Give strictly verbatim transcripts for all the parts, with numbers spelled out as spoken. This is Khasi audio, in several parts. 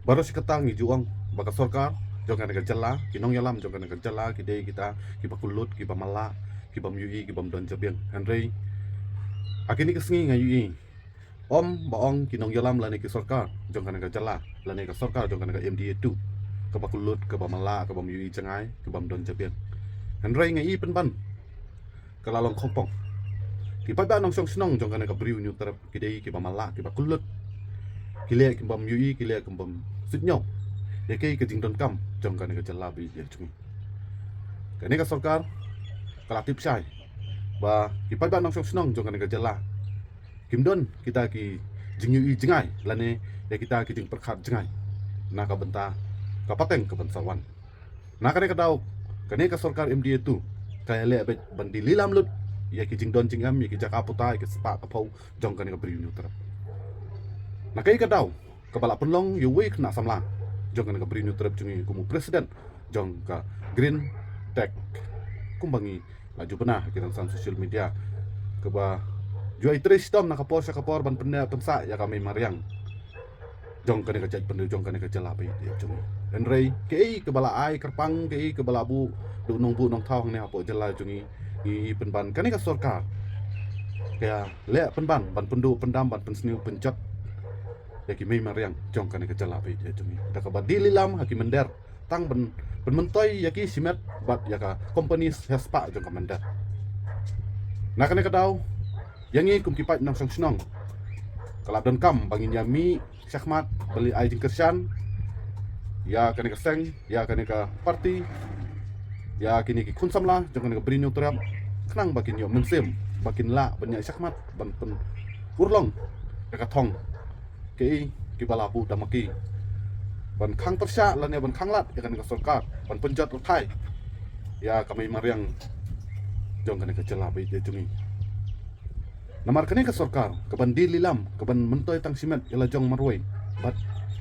Baroh shi katta ngi ju ong ba ka sorkar jong kane ka jylla, ki nongïalam jong kane ka jylla, ki dei kita kiba kyllut, kiba matlah, kibym ïohi, kibym don jabieng. Hynrei ha kine ki sngi nga ïohi, ym ba ong ki nongïalam lane ki sorkar jong kane ka jylla, lane ka sorkar jong kane ka M D A two, kaba kyllut, kaba matlah, kaba ym ïohi jngai, kaba ym don jabieng. Hynrei nga i pynban ka la long khongpong. Ki paidbah nongshong shnong jong kane ka Bri u Hynñiewtrep ki dei kiba matlah, kiba kyllut, ki leh kiba ym ïohi, ki leh kiba ym suidñiew ïa kaei ka jingdonkam jong kane ka jylla baieit jong ngi. Kane ka sorkar ka la tip shai ba ki paidbah nongshong shnong jong kane ka jylla kim don kita ki jingïohi jngai lane ïa kita ki jingpyrkhat jngai na ka bynta ka pateng kaban sa wan. Na kane ka daw, kane ka sorkar M D A two ka ïaleh beit ban die lilam lut ïa ki jingdon jingem, ïa ki jaka puta, ïa ki spah ka phew jong kane ka Bri u Hynñiewtrep. Na kane ka daw kaba la pynlong ïa uwei u khynnah samla jong kane ka Bri u Hynñiewtrep jong ngi kum u president jong ka Green Tech, kumba ngi la ju bna ha ki rynsan social media, kaba ju ai trei shitom na ka por sha ka por ban pynneh pynsah ïa ka mei mariang jong kane ka jaitbynriew, jong kane ka jylla baieit jong ngi. Hynrei kaei kaba la ai kyrpang, kaei kaba la buh da u nongbuh nongthaw hangne hapoh jylla jong ngi, ngi pynban kane ka sorkar ka ïaleh pynban ban pynduh pyndam, ban pynsniew pynjot ïa ki mei mariang jong kane ka jylla baieit jong ngi da kaba die lilam ha ki mynder tang ban pynmyntoi ïa ki shimet bad ïa ka company shispah jong ka mynder. Na kane ka daw, ïa ngi kum ki paid nongshong shnong ka la donkam ba ngin ïa mih shakhmat ban leit ai jingkyrshan ïa kane ka seng, ïa kane ka party, ïa kine ki khun samla jong kane ka Bri u Hynñiewtrep, khnang ba kin ïoh mynsiem, ba kin lah ban ïa shakhmat ban pynurlong ïa ka thong, kaei kiba la buh da ma ki, ban khang pyrshah lane ban khang lad ïa kane ka sorkar ban pynjot rthai ïa ka mei mariang jong kane ka jylla baieit jong ngi. Namar kane ka sorkar kaban die lilam, kaban myntoi tang shimet ïa la jong marwei bad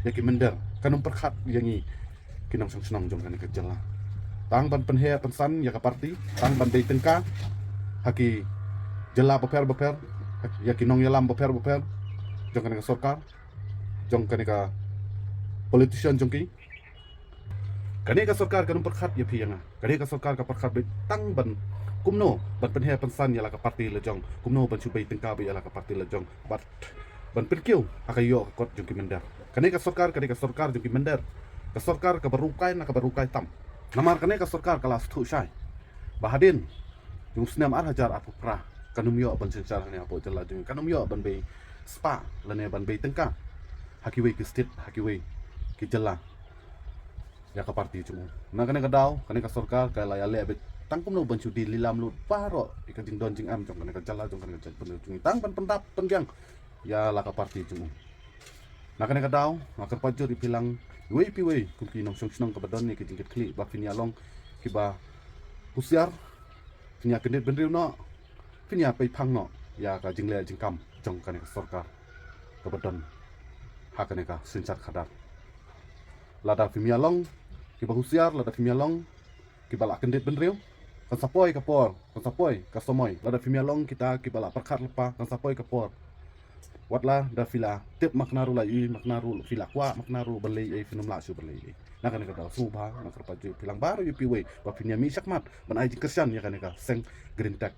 ïa ki mynder, kan ym pyrkhat ïa ngi ki nongshong shnong jong kane ka jylla tang ban pynheh pynsan ïa ka party, tang ban bei tyngka ha ki jylla bapher bapher, ïa ki nongïalam bapher bapher jong kane ka sorkar, jong kane ka politician jong ki. Kane ka sorkar kan ym pyrkhat ïa phi ïa nga. Kane ka sorkar ka pyrkhat beit tang ban kumno ban pynheh pynsan ïa la ka party la jong, kumno ban shu bei tyngka beit ïa la ka party la jong bad ban pynkiew ha ka ïoh ka kot jong ki mynder. Kane ka sorkar ka dei ka sorkar jong ki mynder, ka sorkar kaba rukai na kaba rukai tam. Namar kane ka sorkar ka la sngewthuh shai ba hadien jong u snem ar hajar arphew phra kan ym ïoh ban synshar hangne hapoh jylla jong ngi, kan ym ïoh ban bei spah lane ban bei tyngka ha kiwei ki state, ha kiwei ki jylla ïa ka party jong u. Na kane ka daw kane ka sorkar ka la ïaleh beit tang kumno ban shu die lilam lut baroh ïa ka jingdon jingem jong kane ka jylla, jong kane ka jaitbynriew jong ngi, tang ban pyndap pynbiang ïa la ka party jong u. Na kane ka daw nga kyrpad jur ïa phi lang, iwei pa iwei kum ki nongshong shnong kaba don ïa ki jingkitkhlieh, ba phin ïa long kiba husiar, phin ïa kyndit bynriew noh, phin ïa peit phang noh ïa ka jingleh jingkam jong kane ka sorkar kaba don ha kane ka synshar khadar. Lada phim ïa long kiba husiar, lada phim ïa long kiba la kyndit bynriew, kan sa poi ka por, kan sa poi ka somoi, lada phim ïa long kita kiba la pyrkhat lypa, kan sa poi ka por. Wat lada phi la tip makna ruh la ïohi, makna ruh phi la kwah, makna ruh ban leh ei, phin ym lah shuh ban leh ei. Na kane ka daw sngewbha nga kyrpad jur ïa phi lang baroh iwei pa iwei ba phin ïa mih shakhmat ban ai jingkyrshan ïa kane ka seng Green Tech.